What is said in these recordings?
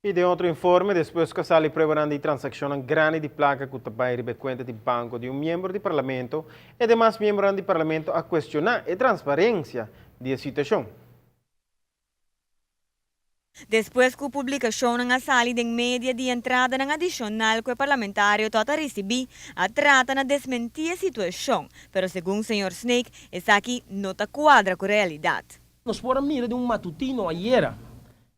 I den otro informe, despues ku a sali pruebanan di transakshonnan grandi di plaka ku ta bai riba e kuenta di banko di un miembro di parlamento, e demas miembronan di parlamento a kuestioná e transparensia di e situashon. Despues ku publikashonnan a sali den media di entradanan adishonal ku e parlamentario tabata risibí, a trata na desmentí e situashon, pero segun señor Snake esaki no ta kuadra ku realidat. Nos por a mira den un matutino ayera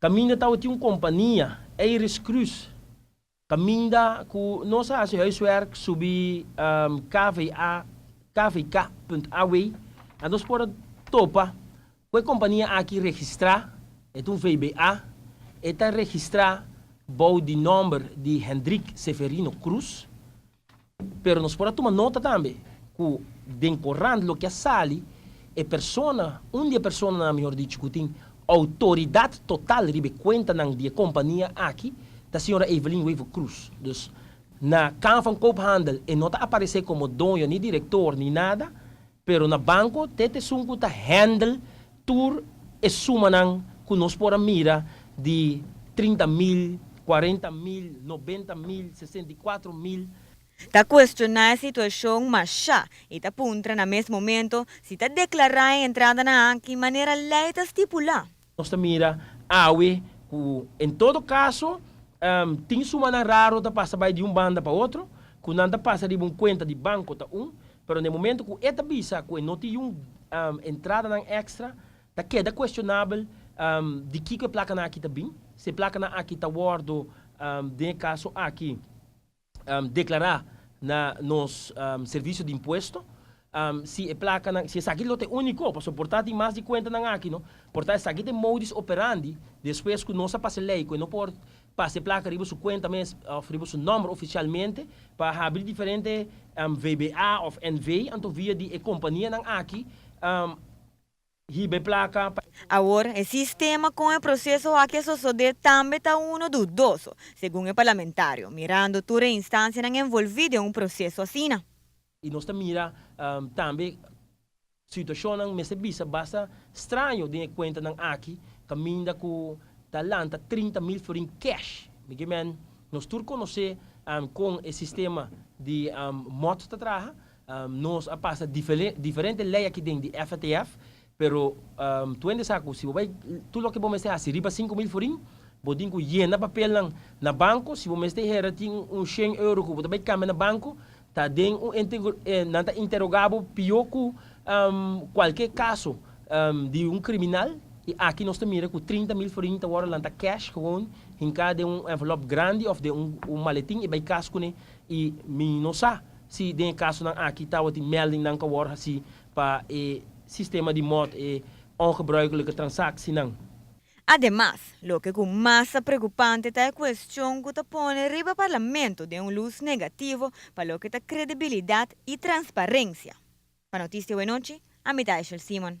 Kaminda tabatin un kompania, Iris Cruz, kaminda ku nos a hasi huiswerk subi KVA, kvk punt aw, a nos por a topa ku e kompania aki registrá, e ta un VBA, e ta registrá bou di nòmber di Hendrik Severino Cruz, pero nos por a tuma nota tambe ku den korant loke a sali e persona, un di e personanan mihor dicho ku tin outoridat total riba e kuentanan di e kompania aki ta señora Evelyn Wever Croes. Dus na Kamer van Koophandel e no ta aparesé komo doño ni direktor ni nada, pero na banko te ta esun ku ta handle tur e sumanan ku nos por a mira di 30,000, 40,000, 90,000, 64,000. Ta kuestioná e situashon mashá i ta puntra na mes momento si ta deklará e entradanan aki manera lei ta stipulá. Nos ta mira awe ku en todo kaso tin sumanan raro ta pasa bai di un banda pa otro, ku nan ta pasa riba un kuenta di banko ta un, pero na e momento ku e ta bisa ku e no tin un entradanan èkstra, ta keda kuestionabel di kiko e plakanan aki ta bin, si e plakanan aki ta wòrdu den e kaso aki deklará na nos servisio di impuesto, si e plakanan, si esaki lo ta e úniko, pasobra por ta tin mas di kuentanan aki no, por ta esaki ta e modus operandi despues ku nos a pasa e lei ku e no por pasa e plaka riba su kuenta mes òf riba su nòmber ofisialmente pa habri diferente VBA òf NV, anto via di e kompanianan aki Hiba e plaka pa. Awor, e sistema kon e proseso aki a sosodé tambe ta uno dudoso, segun e parlamentario, mirando tur e instansianan envolví den un proseso asina. I nos ta mira tambe situashonnan mester bisa basta straño den e kuentanan aki, kaminda ku ta lanta 30,000 florin kèsh. Mi ke men, nos tur konosé kon e sistema di mòt ta traha. Nos a pasa diferente ley aki den di FATF, pero tu hende sa cu si bo bay tur loke bo mester haci riba 5000 forin, bo tin cu yena papelnan na banco, si bo mester hera tin un shen euro cu bo ta bay cambia na banco, ta den un nan ta interoga bo pio cu cualke caso di un criminal, y aki nos ta mira cu 30,000 forin ta worde lanta cash gewoon hinca den un envelop grandi of den un maletin y bay cas cune y mi no sa. Si den e kasonan aki tabatin meldingnan ku a wòrdu hasí pa e sistema di mòt e ongebruikelijke transactienan. Ademas, loke ku mas ta preokupante ta e kuestion ku ta pone riba Parlamento den un lus negativo pa loke ta kredibilidat i transparensia. Pa Notisia Wenochi, ami ta Eshel Simon.